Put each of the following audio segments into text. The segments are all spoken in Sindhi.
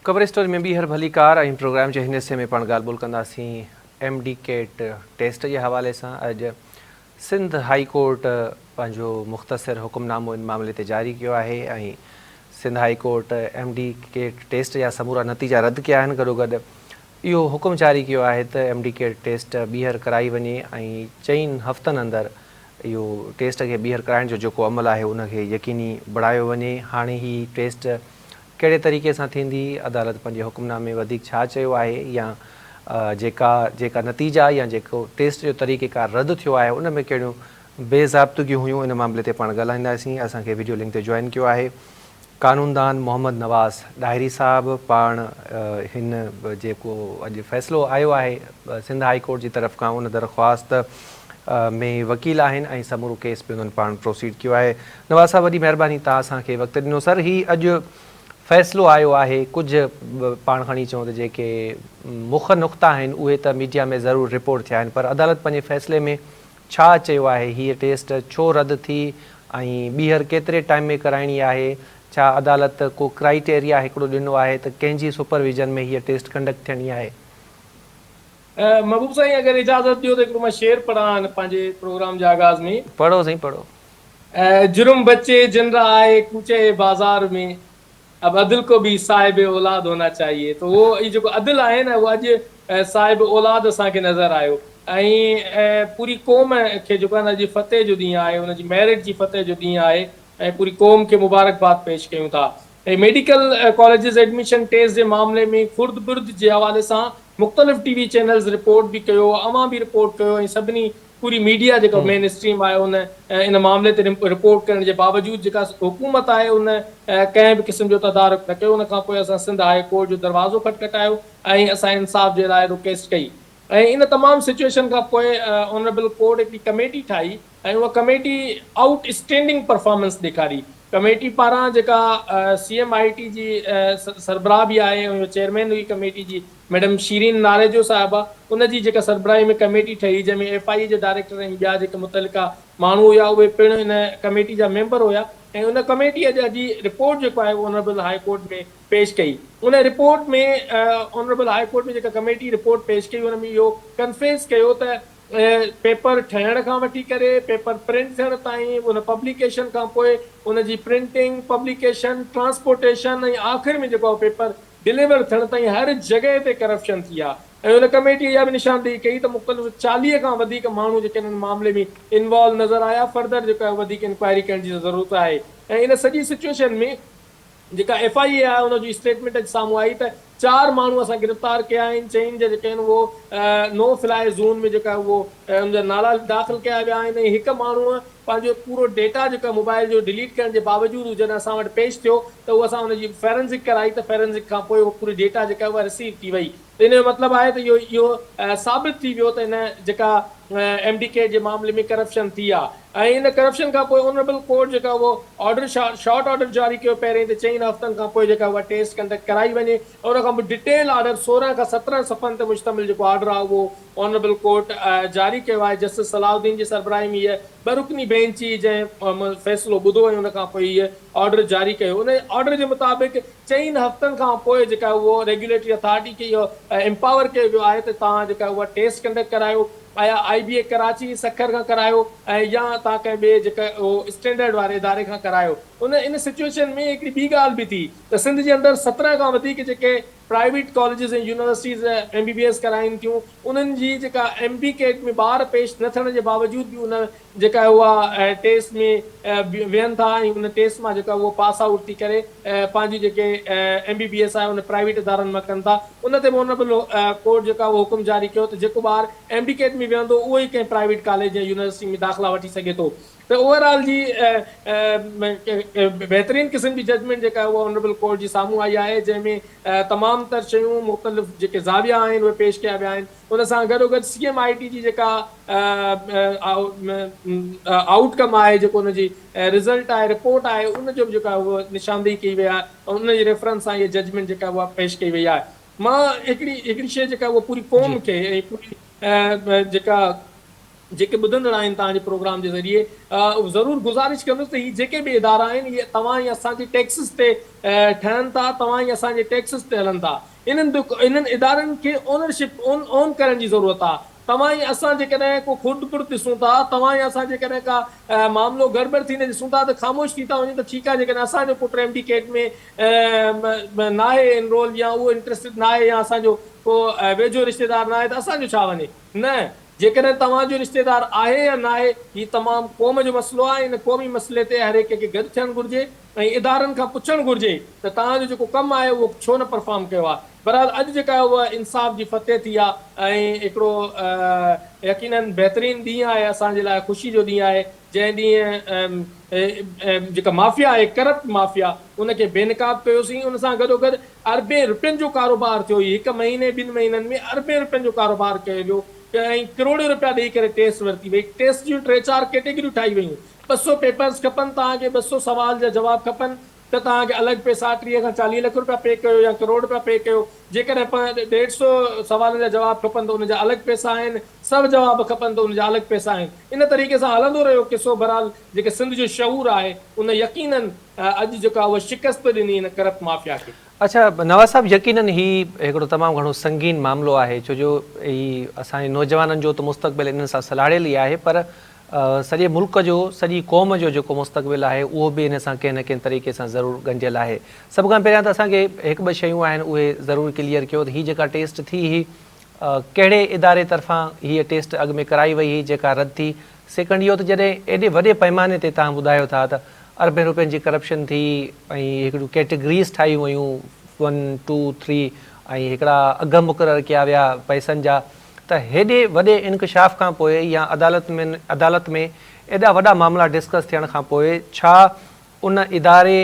ڪور اسٽوري ۾ ٻيهر ڀليڪار ۽ پروگرام جي هن حصي ۾ پاڻ ڳالهه ٻولهه ڪنداسين ايم ڊي ڪيٽ ٽيسٽ جي حوالي سان. اڄ سنڌ هائي ڪورٽ پنهنجو مختصر حڪم نامو ان معاملي تي جاري ڪيو آهي ۽ Sindh high court M D CAT test جا سمورا نتيجا رد ڪيا آهن. گڏوگڏ اهو حڪم جاري ڪيو آهي ته ايم ڊي ڪيٽ ٽيسٽ ٻيهر ڪرائي وڃي ۽ چئن هفتن اندر اهو ٽيسٽ کي ٻيهر ڪرائڻ جو جيڪو عمل آهي ان کي يقيني بڻايو وڃي. هاڻي هي ٽيسٽ ڪهڙي طريقي سان ٿيندي، عدالت پنهنجي حڪم نامي وڌيڪ ڇا چيو آهي يا جيڪا جيڪا نتيجا يا جيڪو ٽيسٽ جو طريقيڪار رد ٿيو آهي ان ۾ ڪهڙيون بي ضابطگيون هيون ان معاملي تي پاڻ ڳالهائينداسين. اسان کي وڊيو لنڪ تي جوائن ڪيو آهي قانوندان محمد نواز ڏاهري صاحب. پاڻ هن جيڪو اڄ فيصلو آيو آهي سنڌ هائي ڪورٽ جي طرف کان ان درخواست ۾ وڪيل آهن ۽ سمورو ڪيس به انهن پاڻ پروسيڊ ڪيو آهي. نواز صاحب وڏي مهرباني توهان اسان کي وقت ڏنو. سر هي اڄ فيصلو آيو آهي ڪجهه پاڻ کڻي چئون ته جيڪي مک نقطا آهن اهي ته ميڊيا ۾ ضرور رپورٽ ٿيا آهن پر عدالت پنهنجي فيصلي ۾ ڇا چيو آهي هيء ٽيسٽ ڇو رد ٿي ۽ ٻيهر ڪيتري ٽائيم ۾ ڪرائڻي آهي ڇا عدالت ڪو ڪرائيٽيريا هڪڙو ڏنو آهي ته ڪنهن جي سپرويزن ۾ هيء ٽيسٽ ڪنڊڪٽ ٿيڻي آهي. محبوب سائين اگر اجازت ڏيو ته هڪڙو مان شعر پڙهان پنهنجي پروگرام جي آغاز ۾. پڙهو سائين پڙهو. جرم بچي جن را آئي ڪوچه بازار ۾ اب عدل ڪو ڀي صاحب اولاد هونا چاهيي ته اهو هي جيڪو عدل آهي نه اهو اڄ صاحب اولاد اسان کي نظر آيو ۽ پوري قوم کي جيڪو آهي نه اڄ فتح جو ڏينهن آهي ان جي ميرٽ جي فتح جو ڏينهن آهي ۽ پوري قوم کي مبارڪباد پيش ڪيون ٿا ۽ ميڊيڪل ڪاليجز ايڊميشن ٽيسٽ جي معاملي ۾ خرد برد جي حوالي سان مختلف ٽي وي چينلز رپورٽ به ڪيو اوهان به رپورٽ ڪيو ۽ سڀني پوري ميڊيا جيڪا مين اسٽريم آهي ان ان معاملي تي رپورٽ ڪرڻ جي باوجود جيڪا حڪومت آهي ان ڪنهن به قسم جو تدارڪ نه ڪيو ان کان پوء اسان سنڌ هاء ڪورٽ جو دروازو کٽکٽايو ۽ اسان انصاف جي لاء رڪويسٽ ڪئي ۽ ان تمام سچوئيشن کان پوء آنريبل ڪورٽ هڪڙي ڪميٽي ٺاهي ۽ اها ڪميٽي آئوٽ اسٽينڊنگ پرفارمنس ڏيکاري. ڪميٽي پاران جيڪا سي ايم I ٽي جي سربراهه به آهي ۽ اها چيئرمين هئي ڪميٽي جي ميڊم شيرين ناريجو صاحبه ان جي جيڪا سربراهي ۾ ڪميٽي ٺهي جنهن ۾ ايف I اي جي ڊائريڪٽر ۽ ٻيا جيڪي متعلقه ماڻهو هيا اهي پڻ ان ڪميٽي جا ميمبر هيا ۽ ان ڪميٽي اڄ جي رپورٽ جيڪو آهي اهو آنريبل هاء ڪورٽ ۾ پيش ڪئي. ان رپورٽ ۾ آنريبل هاء ڪورٽ ۾ جيڪا ڪميٽي رپورٽ پيش ڪئي ان ۾ اهو ڪنفيس ڪيو ته پيپر ٺهڻ کان وٺي ڪري پيپر پرنٽ ٿيڻ تائين، ان پبليڪيشن کان پوء ان جي پرنٽنگ، پبليڪيشن، ٽرانسپورٽيشن ۽ آخر ۾ جيڪو آهي پيپر ڊليور ٿيڻ تائين هر جڳهه تي ڪرپشن ٿي آهي ۽ ان ڪميٽي اها به نشاندهي ڪئي ته مختلف 40 کان وڌيڪ ماڻهو جيڪي انهن معاملي ۾ انوالو نظر آيا فردر جيڪو آهي وڌيڪ انڪوائري ڪرڻ جي ضرورت آهي ۽ ان سڄي سچوئيشن ۾ جيڪا ايف I اي آهي ان جي اسٽيٽمينٽ اڄ سامهون آئي ته چار ماڻهو اسان گرفتار ڪيا آهن، چئن جا جيڪي آهن اهو نو فلائي زون ۾ جيڪا اهو ان جا نالا داخل ڪيا ويا آهن ۽ هڪ ماڻهو پنهنجو پورو ڊيٽا جيڪو موبائل جو ڊليٽ ڪرڻ جي باوجود هو جڏهن اسان وٽ پيش ٿيو ته اهو اسان ان جي فيرنزڪ ڪرائي ته فيرنزڪ کان پوء اهو پوري ڊيٽا جيڪا اها رسيو ٿي وئي ته ان جو مطلب آهي ته اهو اهو ثابت ٿي ويو ته ان جيڪا ايم ڊي ڪي جي معاملي ۾ ڪرپشن ٿي آهي ۽ ان ڪرپشن کان پوء آنريبل ڪورٽ جيڪا اهو آرڊر شارٽ آرڊر جاري ڪيو پهرين ته چئن هفتن کان پوء جيڪا اها ٽيسٽ ڪنڊڪٽ ڪرائي وڃي ۽ ان کان پوء ڊٽيل آرڊر 16 کان 17 صفحن تي مشتمل جيڪو آرڊر آهي اهو آنريبل ڪورٽ جاري ڪيو آهي جسٽس صلاح الدين جي سربراهي ۾ هيء ٻه رڪني بينچ هئي جنهن فيصلو ٻڌو ۽ ان کان پوء هيء آرڊر جاري ڪيو ان آرڊر جي مطابق چئن هفتن کان پوء جيڪا اهو ريگيوليٽري اٿارٽي کي اهو امپاور ڪيو ويو آهي ته توهان جيڪا اها ٽيسٽ ڪنڊڪٽ ڪرايو آيا آئي بي اي ڪراچي سکر کان ڪرايو ۽ يا توهان ڪنهن ٻئي جيڪا اهو اسٽينڊرڊ واري اداري کان ڪرايو ان ان سچوئيشن ۾ هڪڙي ٻي ڳالهه به ٿي ته سنڌ جي اندر 17 کان وڌيڪ جيڪي private colleges ۽ universities M B B S ڪرائين ٿيون انهن جي جيڪا ايم بي ڪيٽ ۾ ٻار پيش نه ٿيڻ جي باوجود به ان جيڪا اها ٽيسٽ ۾ ويهن ٿا ۽ ان ٽيسٽ مان جيڪا اهو پاس آئوٽ ٿي ڪري پنهنجي جيڪي ايم بي بي ايس آهي ان پرائيويٽ ادارن مان ڪن ٿا ان تي به آنريبل ڪورٽ جيڪا اهو حڪم جاري ڪيو ته جيڪو ٻار ايم ڊي ڪيٽ ۾ ويهندو اهو ئي ڪنهن پرائيويٽ ڪاليج يا يونيورسٽي ۾ داخلا وٺي سگهي ٿو ته اوور آل جي بهترين قسم جي ججمينٽ جيڪا اها آنريبل ڪورٽ جي سامهون آئي آهي جنهن ۾ تمام تر شيون مختلف جيڪي زاويا آهن اهي پيش ڪيا ويا آهن ان سان گڏوگڏ سي ايم I ٽي جي جيڪا آئوٽ ڪم آهي جيڪو ان جي رزلٽ آهي رپورٽ آهي ان جو به جيڪو آهي اهو نشاندهي ڪئي وئي آهي ۽ ان جي ريفرنس سان اها ججمينٽ جيڪا اها پيش ڪئي وئي آهي مان هڪڙي هڪڙي شيء جيڪا اها پوري قوم کي ۽ پوري جيڪا. جيڪي ٻڌندڙ آهن توهان جي پروگرام جي ذريعي ضرور گذارش ڪندس ته هي جيڪي به ادارا آهن اهي توهان ۽ اسان جي ٽيڪسز تي ٺهن ٿا، توهان ۽ اسان جي ٽيڪسز تي هلن ٿا. انهن انهن ادارن کي اونرشپ اون اون ڪرڻ جي ضرورت آهي. توهان ۽ اسان جيڪڏهن ڪو خرد برد ڏسون ٿا، توهان ۽ اسان جيڪڏهن ڪا معاملو گڙٻڙ ٿيندي ڏسون ٿا ته خاموش ٿي ٿا وڃون ته ٺيڪ آهي جيڪڏهن اسان جو پٽ ايم ڊي ڪيٽ ۾ ناهي انرول يا اهو انٽريسٽڊ ناهي يا اسان جو ڪو ويجهو رشتيدار ناهي ته اسان جو ڇا وڃي. نه، جيڪڏهن توهان جو رشتيدار آهي يا ناهي، هي تمام قوم جو مسئلو آهي، ان قومي مسئلي تي هر هڪ کي گڏ ٿيڻ گهرجي ۽ ادارن کان پڇڻ گهرجي ته توهان جو جيڪو ڪم آهي اهو ڇو نه پرفارم ڪيو آهي. بهرحال اڄ جيڪا آهي اها انصاف جي فتح ٿي آهي ۽ هڪڙو يقينن بهترين ڏينهن آهي، اسان جي لاء خوشي جو ڏينهن آهي، جنهن ڏينهن جيڪا مافيا آهي ڪرپٽ مافيا ان کي بي نقاب ڪيوسين، ان سان گڏوگڏ اربين رپين جو ڪاروبار ٿيو، هي هڪ مهيني ٻن مهينن ۾ اربين رپين جو ڪاروبار ڪيو ويو ۽ ڪروڙين رپيا ڏئي ڪري ٽيسٽ ورتي وئي، ٽيسٽ جون ٽي چار ڪيٽيگريون ٺاهي ويون، 200 پيپرز کپن توهان کي 200 سوال جا جواب کپن ته توهان کي الڳ پئسا 30 کان 40 لک رپيا پي ڪيو يا ڪروڙ رپيا پي ڪيو، جيڪڏهن ڏيڍ سو سوالن جا جواب کپن ته ان جا الڳ پئسا آهن، سڀ جواب کپن ته ان جا الڳ پئسا آهن، ان طريقي سان هلندو رهيو قصو، بهرحال جيڪي سنڌ جو شعور آهي ان يقينن اڄ جيڪا اها شڪست ڏني ان ڪرپٽ مافيا کي. اڇا نواز صاحب يقينن هي هڪڙو تمام گهڻو سنگين معاملو آهي ڇو جو هي اسان جي نوجوانن جو ته مستقبل انهن سان سلهاڙيل ئي آهي پر سڄي ملڪ جو سڄي قوم جو جيڪو مستقبل آهي اهو به ان سان ڪنهن نه ڪنهن طريقي سان ضرور ڳنڍيل آهي سڀ کان پهريان ته اسان کي هڪ ٻه شيون آهن اهي ضرور ڪليئر ڪيو ته هي جيڪا ٽيسٽ ٿي هي ڪهڙي اداري طرفان هيء ٽيسٽ اڳ ۾ ڪرائي وئي هئي جيڪا رد ٿي؟ سيڪنڊ اهو ته جڏهن ايڏي وڏي پئماني تي توهان ٻڌايو ٿا ته اربين روپين جي ڪرپشن ٿي ۽ هڪڙيون ڪيٽيگريز ٺاهيون ويون ون ٽو ٿري ۽ هڪڙا اگهه مقرر ڪيا ويا پئسن جا ته هيڏي وڏي انڪشاف کان پوء يا عدالت ۾ عدالت ۾ ايڏا وڏا معاملا ڊسڪس ٿيڻ کان پوء ڇا ان اداري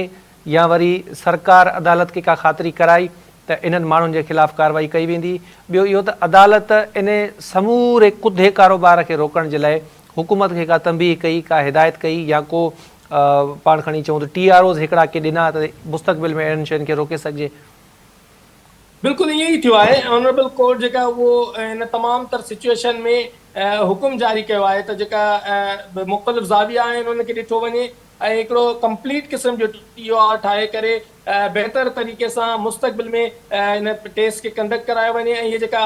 يا وري سرڪار عدالت کي ڪا خاطري ڪرائي ته انهن ماڻهن جي خلاف ڪارروائي ڪئي ويندي، ٻيو اهو ته عدالت ان سموري ڪڌي ڪاروبار کي روڪڻ جي لاء حڪومت کي ڪا تنبيهه ڪئي، ڪا هدايت ڪئي يا ڪو پاڻ کڻي چئون ته ٽي آر اوز هڪڙا ڪي ڏنا ته مستقبل ۾ اهڙين شين کي روڪي سگهجي. بلڪل ائين ئي ٿيو آهي، آنريبل ڪورٽ جيڪا اهو ان تمام تر سچوئيشن ۾ حڪم جاري ڪيو آهي ته جيڪا مختلف زاويا آهن انهن کي ڏٺو وڃي ۽ هڪڙو ڪمپليٽ قسم جو ٽي او آر ٺاهي ڪري بهتر طريقي سان مستقبل ۾ ان ٽيسٽ کي ڪنڊڪٽ ڪرايو وڃي ۽ هي جيڪا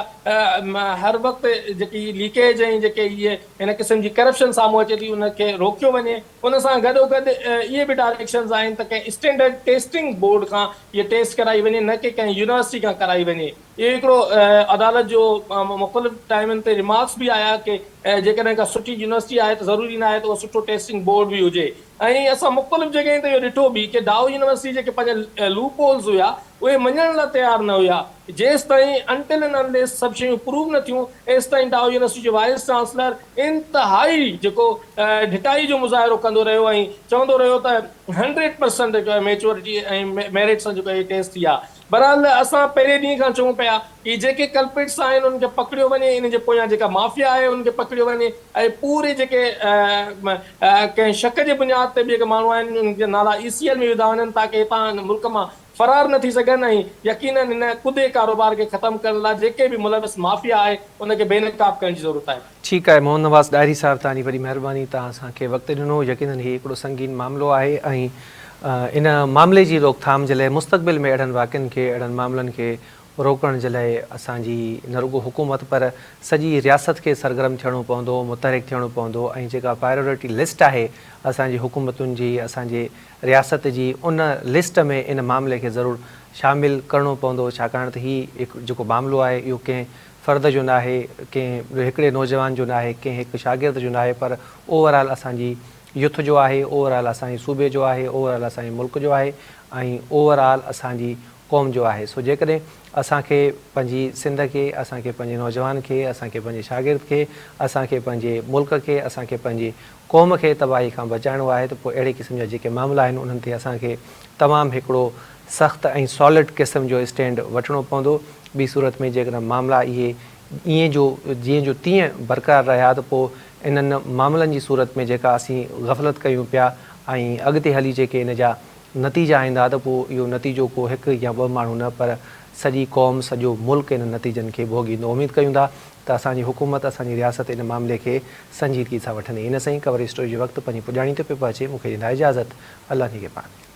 هر وقت جيڪي ليڪيج ۽ جيڪي هي هن قسم جي ڪرپشن سامهون اچي ٿي ان کي روڪيو وڃي ان سان گڏو گڏ اهي به ڊائريڪشنز آهن ته ڪنهن اسٽينڊرڊ ٽيسٽنگ بورڊ کان هي ٽيسٽ ڪرائي وڃي نه ڪي ڪنهن يونيورسٽي کان ڪرائي وڃي اهو هڪڙو عدالت جو مختلف ٽائيمن تي ريمارڪس به آيا ڪي جيڪڏهن ڪا سٺي يونيورسٽي آهي ته ضروري ناهي ته اهو سٺو ٽيسٽنگ بورڊ به هجي ۽ اسان مختلف جڳهين تي اهو ڏٺو به ڪي ڊائو يونيورسٽي جيڪي پنهنجا لوپ هولز هيا اهي مڃڻ لاء تيار نه هيا جيستائين انٽل اينڊ انليس سڀ شيون پروو نه ٿيون ايستائين ڊائو يونيورسٽي جو وائيس چانسلر انتهائي جيڪو ڍٽائي جو مظاهرو ڪندو رهيو ۽ چوندو رهيو ته 100% جيڪو ميچورٽي ۽ ميرٽ سان جيڪو اهي ٽيسٽ ٿيا بھرحال اسان پهرين ڏينهن کان چئون پيا ڪي جيڪي ڪلپرٽس آهن انهن کي پڪڙيو وڃي انهن جي پويان جيڪا مافيا آهي انهن کي پڪڙيو وڃي ۽ پوري جيڪي ڪنهن شڪ جي بنياد تي به جيڪي ماڻهو آهن انهن جا نالا اي سي ايل ۾ وڌا وڃن تاڪه هتان هن ملڪ مان فرار نه ٿي سگهن ۽ يقينن هن ڪڌي ڪاروبار کي ختم ڪرڻ لاء جيڪي به ملوث مافيا آهي ان کي بي نقاب ڪرڻ جي ضرورت آهي. ٺيڪ آهي محمد نواز ڏاهري صاحب توهان جي وڏي مهرباني توهان اسان کي وقت ڏنو يقينن هي هڪڙو سنگين معاملو آهي ۽ ان معاملي جي روڪٿام جي لاء مستقبل ۾ اهڙن واقعن کي اهڙن معاملن کي روڪڻ جي لاء اسان جي نه رڳو حڪومت پر سڄي رياست کي سرگرم ٿيڻو پوندو متحرڪ ٿيڻو پوندو ۽ جيڪا پائرورٽي لسٽ آهي اسان جي حڪومتن جي اسان جي رياست جي ان لسٽ ۾ ان معاملي کي ضرور شامل ڪرڻو پوندو ڇاڪاڻ ته هي هڪ جيڪو معاملو آهي اهو ڪنهن فرد جو ناهي ڪنهن هڪڙي نوجوان جو ناهي ڪنهن هڪ شاگرد جو ناهي پر اوور آل اسان جي يوٿ جو آهي، اوور آل اسان جي صوبي جو آهي، اوور آل اسان جي ملڪ جو آهي ۽ اوور آل اسان جي قوم جو آهي. سو جيڪڏهن اسان کي پنهنجي سنڌ کي، اسان کي پنهنجي نوجوان کي، اسان کي پنهنجي شاگرد کي، اسان کي پنهنجي ملڪ کي، اسان کي پنهنجي قوم کي تباهي کان بچائڻو آهي ته پوء اهڙي قسم جا جيڪي معاملا آهن انهن تي اسان کي تمام هڪڙو سخت ۽ سالڊ قسم جو اسٽينڊ وٺڻو پوندو. ٻي صورت ۾ جيڪڏهن معاملا اهي ائين جو جيئن جو تيئن برقرار رهيا ته پوء انهن معاملن جي صورت ۾ جيڪا اسين غفلت ڪيون پيا ۽ اڳتي هلي جيڪي ان جا نتيجا ايندا ته پوء اهو نتيجو ڪو هڪ يا ٻه ماڻهو نه پر سڄي قوم سڄو ملڪ انهن نتيجن کي ڀوڳيندو. اميد ڪيون ٿا ته اسان جي حڪومت اسان جي رياست ان معاملي کي سنجيدگي سان وٺندي. هن سان ئي ڪور اسٽوري جو وقت پنهنجي پڄاڻي تي پيو پهچي. مون کي ڏيندا اجازت. الله نگهبان.